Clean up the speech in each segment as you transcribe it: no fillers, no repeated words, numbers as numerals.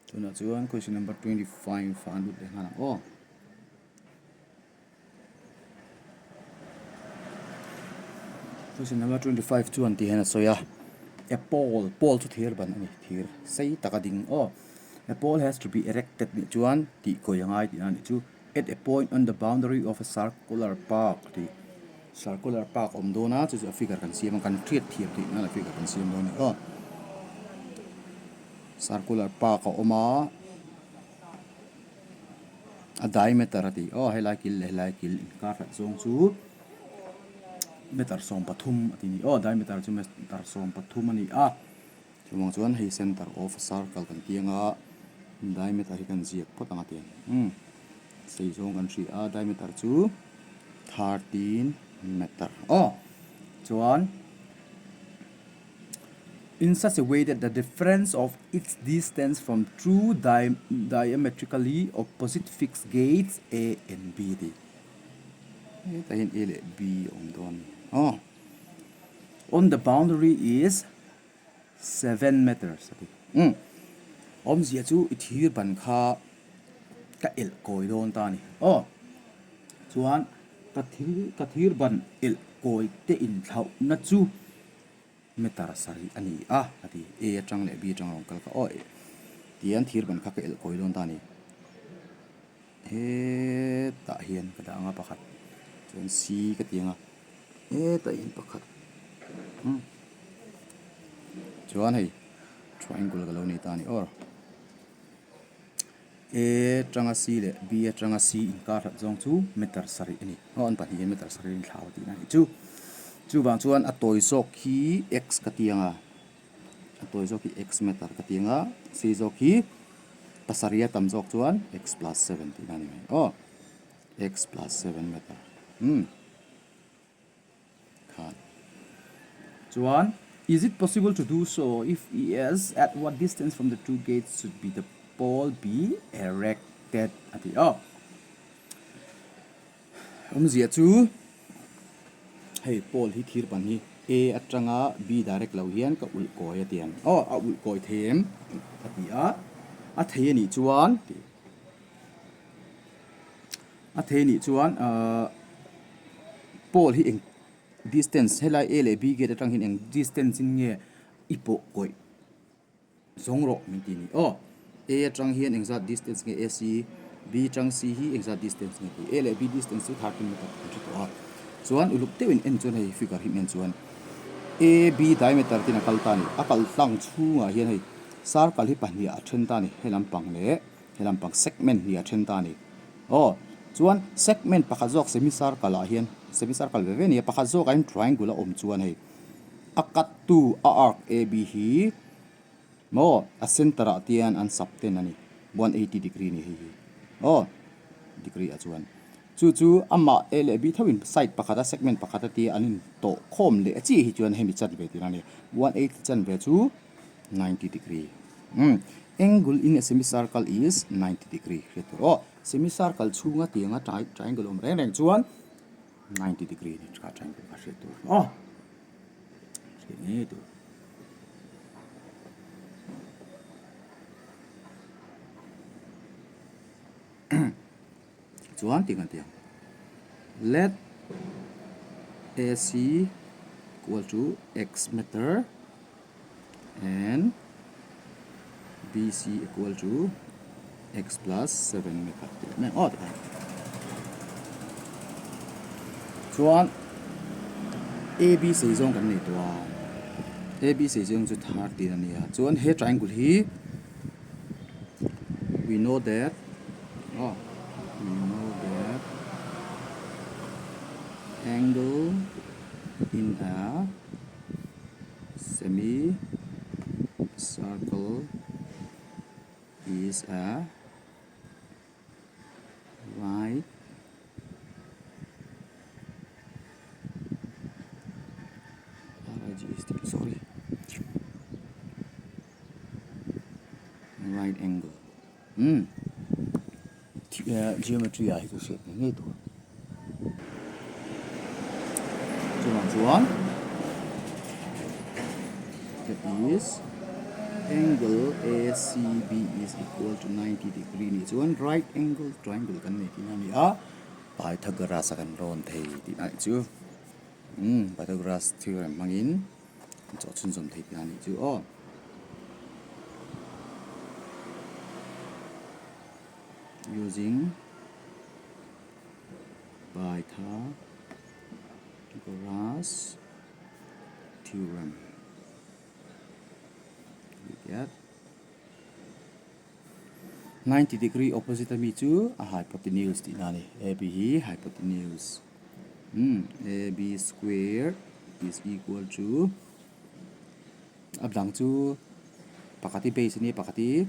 Tunah chuan question number 25 a an lut leh nghal ang aw. Question number 25 chuan ti hian a sawi a, a pole, pole chu thir ban a ni, thir sei tak a ding aw. A pole has to be erected nih chuan tih kawi a ngai tihna a nih chu. At a point on the boundary of a circular park tih circular park awm dawn a chu chu a figure kan siam a kan hriat thiam theih nan a figure kan siam dawn a ni aw. Circular park a awm a a diameter a tih aw helai kil leh helai kil inkar hlat zawng chu meter 13 a ti a ni aw diameter chu meter 13 a ni a. Chuvang chuan hei center of circle kan ti anga diameter hi kan ziak phawt ang a ti ang umm sei zawng kan hria a diameter chu 13 meter aw chuan in such a way that the difference of its distance from two diametrically opposite fixed gates A and B a ti hetah hian A leh B a awm dawn a ni aw on the boundary is 7 meters a ti. Umm awmzia chu i thir ban kha ka elh kawi dawn ta a ni. Aw chuan ka thil ka thir ban elh kawi te inthlauhna chu meter sarih a ni a a ti. A atang leh B atang a rawn kal kha aw tihian thir ban kha ka elh kawi dawn ta a ni. Hetah hian ka dah ang a pakhat chuan C ka ti ang a hetah hian pakhat umm chuan hei triangle ka lo nei ta a ni aw A atanga C leh B atanga C inkar hlat zawng chu meter sarih a ni aw an pahnih hian meter sarih a inthlau tihna a nih chu chuvang chuan a tawi zawk hi x ka ti ang a. A tawi zawk hi x meter ka ti ang a, sei zawk hi pasarih a tam zawk chuan x plus 7 tihna a ni mai aw. X plus 7 meter. Umm. Khan. Chuan, is it possible to do so? If yes, at what distance from the two gates should be the pole be erected? A ti aw. Awmzia chu hei pole hi thir ban hi A atanga B direct lo hian ka ulh kawi a ti ang aw a ulh kawi thei em a ti a a thei a nih chuan a thei a nih chuan ahh pole hi eng distance helai A leh B gate atang hian eng distance in nge i pawh kawih. Zawng rawh min ti a ni. Aw, A atang hian engzat distance nge A C, B atang C hi engzat distance nge tih. A leh B distance chu 13 meter kan hre tawh a. Chuan uluk deuhin en chuan hei figure hi en chuan A B diameter tin a kal ta a ni. A kal tlang chhungah hian hei circle hi pahnih ah a then ta a ni. He lampang leh he lampang segment hnih ah a then ta a ni. Aw, chuan segment pakhat zawk semicircle ah hian semicircle ve ve a ni a, pakhat zawkah hian triangle a awm chuan hei a cut tu a arc A B hi maw a center ah te hian an sap ten a ni 180 degree a ni hei hi aw degree ah chuan chu chu amah A leh B tho in side pakhat a segment pakhat a tia an in tawh khawm leh chi hi chuan hemi chanve tihna a ni 180 chanve chu 90 degree umm angle in a semicircle is 90 degree hriat tur aw semicircle chhunga tianga triangle awm reng reng chuan 90 degree ni tha triangle kha hriat tur aw hriat ngei tur chuan ti kan ti ang let AC equal to x meter and BC equal to x plus 7 meter tih leh mai ang aw tikhan chuan AB sei zawng kan nei tawh a AB sei zawng chu 13 a ni a chuan he triangle hi we know that aw we know that angle in a semi circle is a right sorry right angle umm geometry ah hi chu hriat ngei ngei tur chuvang chuan that is. Angle ACB is equal to 90 degree nih chuan right angle triangle kan nei tihna a ni a, Pythagoras a kan rawn thei tihna a nih chu. Umm Pythagoras theorem hmangin kan chawh chhunzawm thei tihna a nih chu aw. Using Pythagoras theorem. 90 degree opposite ami chu a hypotenuse tihna a ni AB hi hypotenuse umm AB square is equal to a dang chu pakhat hi base a nia pakhat hi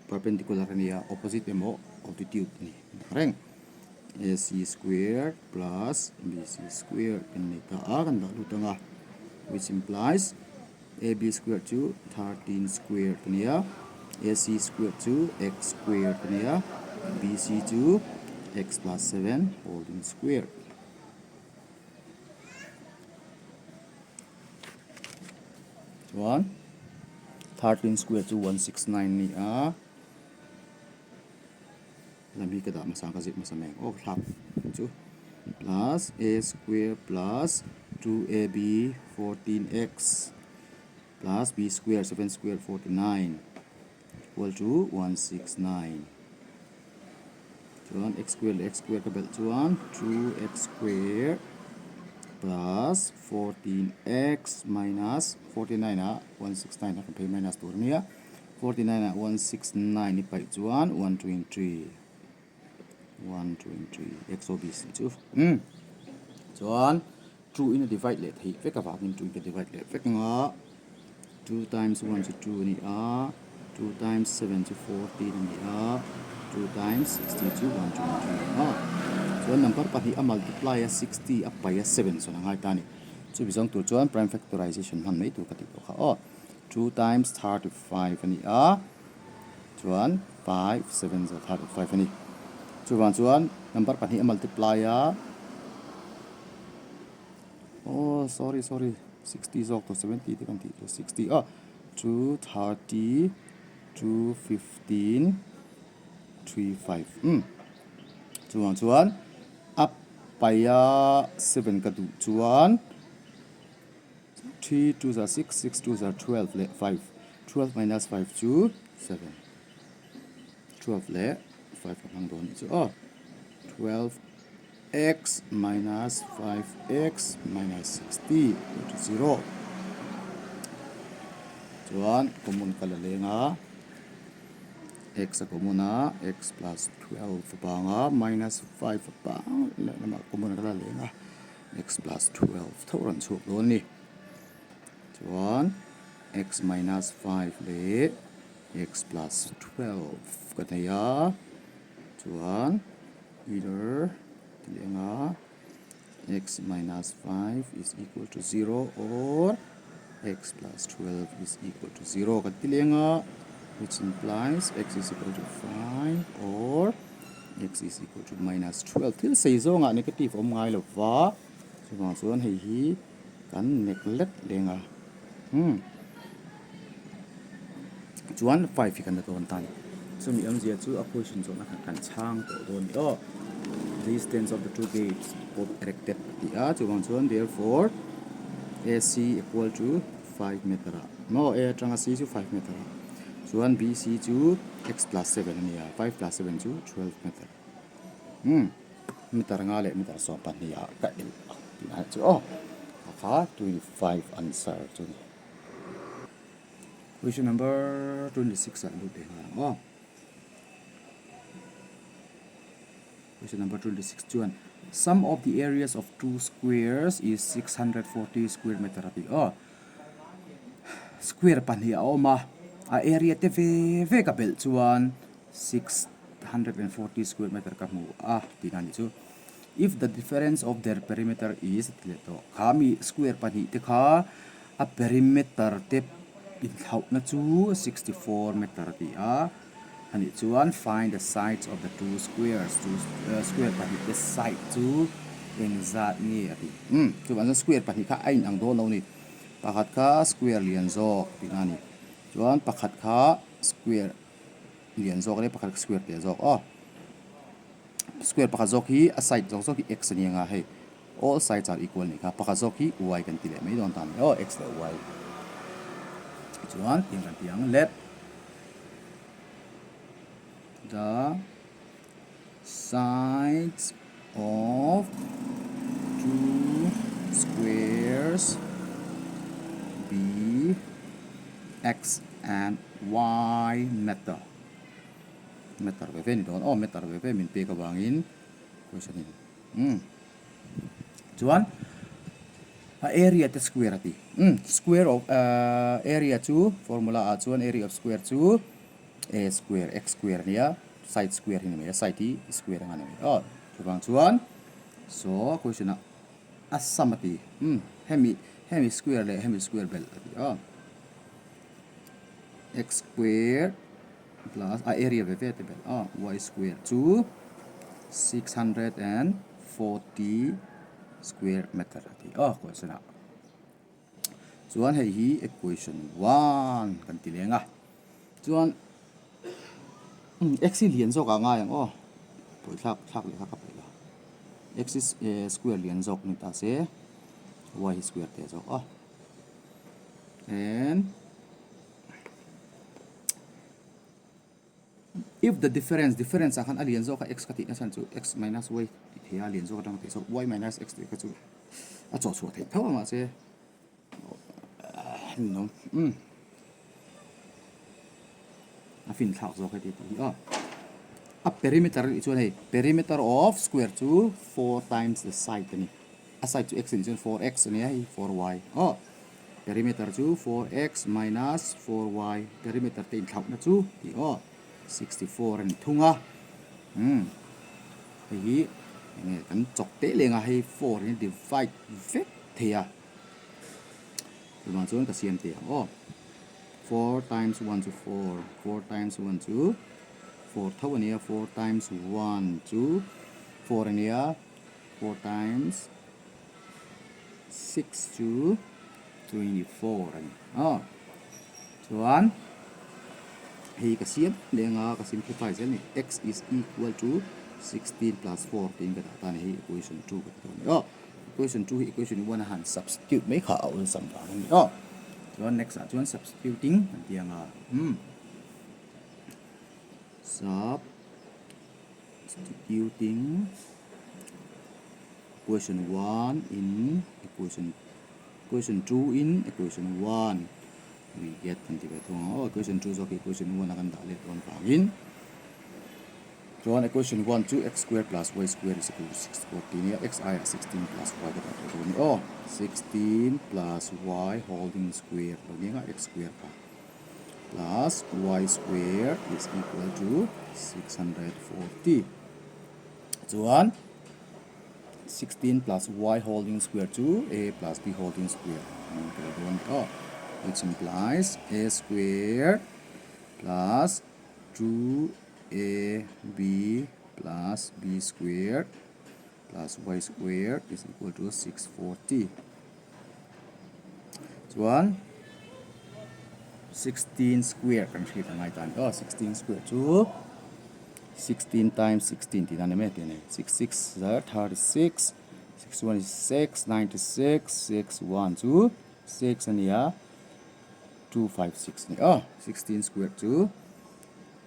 perpendicular a nia opposite emaw altitude a ni reng AC square plus BC square kan nei ta a kan dah lut ang a which implies AB square chu 13 square a nia AC square chu x square a nia BC chu x plus 7 whole square. Chuan 13 square chu 169 a ni a lam hi ka dah hmasa ang ka zir hmasa mai ang aw ka thlak chu plus a square plus 2ab 14x plus b square 7 square 49 equal to 169. Chuan x square leh x square ka belh chuan 2x square plus 14x minus 49 ah 169 a kan phei minus tur a nia 49 ah 169 i paih chuan 123 123 x o b c chu umm chuan 2 in a divide leh theih vek avangin 2 in ka divide leh vek ang a. 2 times 1 chu 2 a ni a, 2 times 7 chu 14 a ni a, 2 times 60 chu 120 a ni a. Chuan number pahnih a multiply a 60 a pai a 7 sawn a ngai ta a ni. Chumi zawng tur chuan prime factorization hman mai tur ka tih tawh kha aw. 2 times 35 a ni a, chuan 5 7 za 35 a ni. Chuvang chuan number pahnih a multiply a. Aw sorry sorry 60 zawk tawh 70 te kan tih chu 60 a 2 30 2 15 3 5 umm chuvang chuan a paia 7 ka duh chuan 3 2 za 6 6 2 za 12 leh 5 12 minus 5 chu 7 12 leh 5 ka hmang dawn anih chu aw 12 x minus 5x minus 60 equal to 0 chuan common ka la leng a x a common a x plus 12 a bang a minus 5 a bang leh lamah common ka la leng a x plus 12 tho rawn chhuak dawn a ni chuan x minus 5 leh x plus 12 ka nei a chuan. Either tih eng a x minus 5 is equal to 0 or x plus 12 is equal to 0 kan ti leng a which implies x is equal to 5 or x is equal to minus 12 thil sei zawngah negative awm ngai lo va chuvang chuan hei hi kan neglect leng a umm chuan 5 hi kan la dawn ta a ni chumi awmzia chu a question zawhna kha kan chhang tawh dawn a ni aw distance of the two gates both erected a ti a chuvang chuan therefore AC equal to 5 meter ah maw A atanga C chu 5 meter ah chuan BC chu x plus 7 a ni a 5 plus 7 chu 12 meter umm meter nga leh meter 12 ah ka elh ang tih lai chu aw a kha 25 answer chu a ni. Question number 26 ah lut leh nghal ang aw. Question number 26 chuan sum of the areas of two squares is 640 square meter a ti aw. Square pahnih a awm a, a area te ve ve ka belh chuan 640 square meter ka hmu a tihna a nih chu. If the difference of their perimeter is a ti leh tawh. Kha mi square pahnih te kha a perimeter te inthlauhna chu 64 meter a ti a, anih chuan find the sides of the two squares chu square pahnih te side chu engzat nge a ti. Umm chuvang chuan square pahnih kha a inang dawn lo a ni. Pakhat kha square lian zawk tihna a ni. Chuan pakhat kha square lian zawk leh pakhat square teh zawk aw. Square pakhat zawk hi a side zawk zawk hi x a ni ang a hei all sides are equal a nih kha pakhat zawk hi y kan ti leh mai dawn ta a ni aw x leh y chuan tiang kan ti ang let the sides of two squares be x and y meter meter ve ve ni dawn aw meter ve ve min pek avangin question in umm chuan a area te square a ti umm square of ahh area chu formula ah chuan area of square chu a square x square a nia side square hi ni mai a side hi square anga ni mai aw chuvang chuan saw question ah a sum a ti umm hemi hemi square leh hemi square belh a ti aw x square plus a area ve ve te belh aw y square chu 640 square meter a ti aw question ah. Chuan hei hi equation one kan ti leng a, chuan x hi lian zawk ah ngai ang aw, pawi thlak thlak leh kha ka paih lo, x hi square lian zawk ni ta se y hi square teh zawk aw and if the difference difference ah khan a lian zawk a x ka tih na chhan chu x minus y tih theih a lian zawk atanga tih zawk y minus x tih kha chu a chawh chhuah theih tho a mahse umm a fin thlak zawk heti tih hi aw a perimeter a nih chuan hei perimeter of square chu four times the side a ni a side chu x a nih chuan 4x a nia hei 4y aw perimeter chu 4x minus 4y perimeter te inthlauhna chu tih aw 64 a ni thung a umm hei hi enge kan chawk teh leng a hei 4 hi divide vek thei a chuvang chuan ka siam teh ang aw 4 times 1 chu 4 4 times 1 chu 4 tho a nia 4 times 1 chu 4 a nia. 4 times 6 chu 24 a ni aw chuan hei ka siam leng a ka simplify zel a ni x is equal to 16 plus 4 tiin ka dah ta a ni hei equation 2 ka ti dawn a ni aw equation 2 hi equation 1 a han substitute mai kha a awlsam vang a ni aw chuan next ah chuan substituting kan ti ang a umm sub Substituting equation 1 in equation equation 2 in equation 1 we get kan ti ve thung ang aw equation 2 zawk hi equation 1 a kan dah let dawn vangin chuan equation 1 chu x square plus y square is equal to 64 tih nia x aiah 16 plus y ka dah tawh dawn a ni aw 16 plus y holding square lo nia nga x square kha. plus y square is equal to 640 chuan 16 plus y holding square chu a plus b holding square ang ka lo dawn ni aw which implies a square plus 2ab plus b square plus y square is equal to 640 Chuan 16 square kan hriat angai ta a ni aw 16 square chu 16 times 16 tih dan a ni mai a tih a ni 6 6 zar 36 6 1 is 6 96 6 1 chu 6 a ni a 2 5 6 a ni aw 16 square chu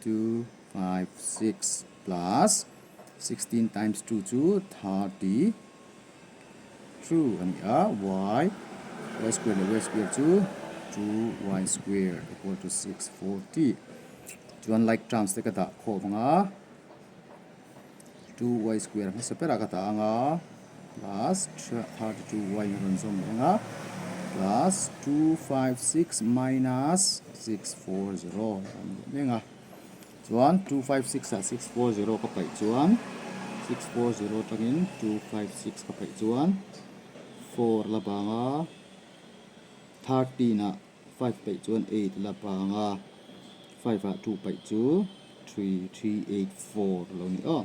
2 5 6 plus 16 times 2 chu 30 True a ni a, y y square leh y square chu 2y square equal to 640 chuan like terms te ka dah khawm ang a 2y square hmasa berah ka dah ang a plus 32y in a rawn zawm leh ang a plus 256 minus 640 a awm leh mek ang a. Chuan 256 ah 640 ka paih chuan 640 atangin 256 ka paih chuan 4 la bang a, 13 ah 5 paih chuan 8 la bang a, 5 ah 2 paih chu 3 3 8 4 a lo ni aw.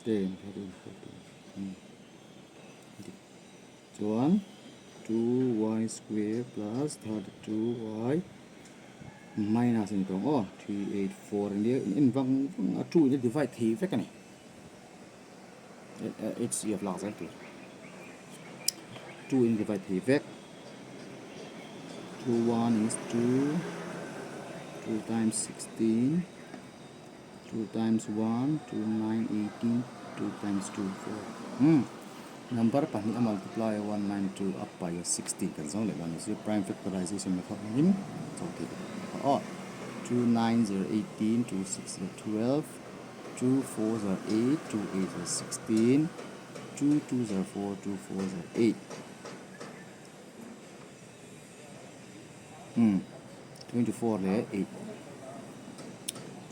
10 13 14 hmm dik chuan 2y square plus 32y minus a ni tawh ang aw 3 8 4 a nia in en vang vang a 2 in a divide thei vek a ni HCF lak zel tur 2 in divide thei vek 2 1 is 2 2 times 16 2 times 1 2 9 18 2 times 2 4 hmm number pahnih a multiply a 1 9 2 a pai a 16 kan zawng leh dawn a ni chu prime factorization method hmangin chawh theih aw 2 9 0 18 2 6 0 12 2 4 0 8 2 8 0 16 2 2 0 4 2 4 0 8 Umm 24 leh 8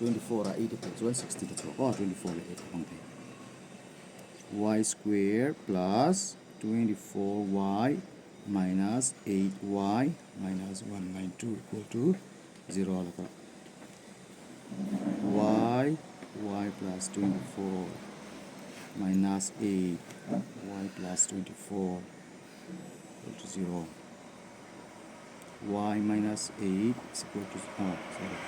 24 ah 8 a pawh chuan 16 a chhuak aw 24 leh 8 a hmang thei y square plus 24 y minus 8 y minus 192 equal to 0 a laka y y plus 24 minus 8 y plus 24 equal to 0 y minus 8 is equal to oh sorry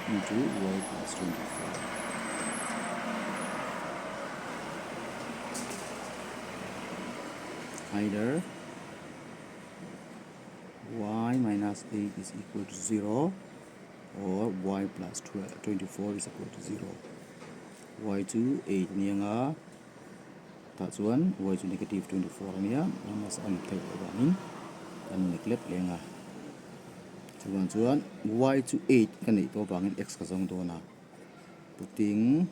into y plus 24 either y minus 8 is equal to 0 or y plus 12, 24 is equal to 0 y chu 8 nia Tah chuan y chu negative 24 a nia, minus a awm theih loh vangin kan neglect leng a. Chuvang chuan y chu 8 ka neih tawh vangin x ka zawng dawn a, putting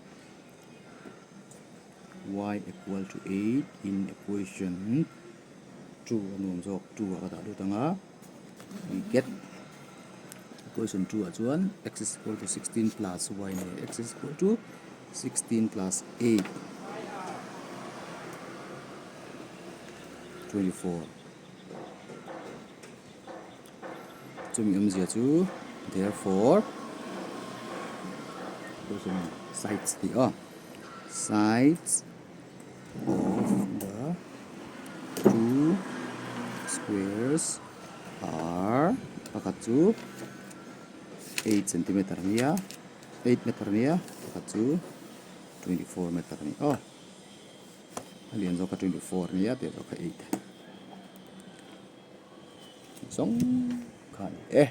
y equal to 8 in equation 2 a nuam zawk 2 ah ka dah lut ang a, we get equation 2 ah chuan x is equal to 16 plus y nia x is equal to 16 plus 8 24 chumi awmzia chu therefore equation sides tih aw sides of the two squares are pakhat chu 8 centimeter ania 8 meter ania pakhat chu 24 meter ani aw a lian zawk kha 24 ania tih zawk kha 8 zawng kha ani e.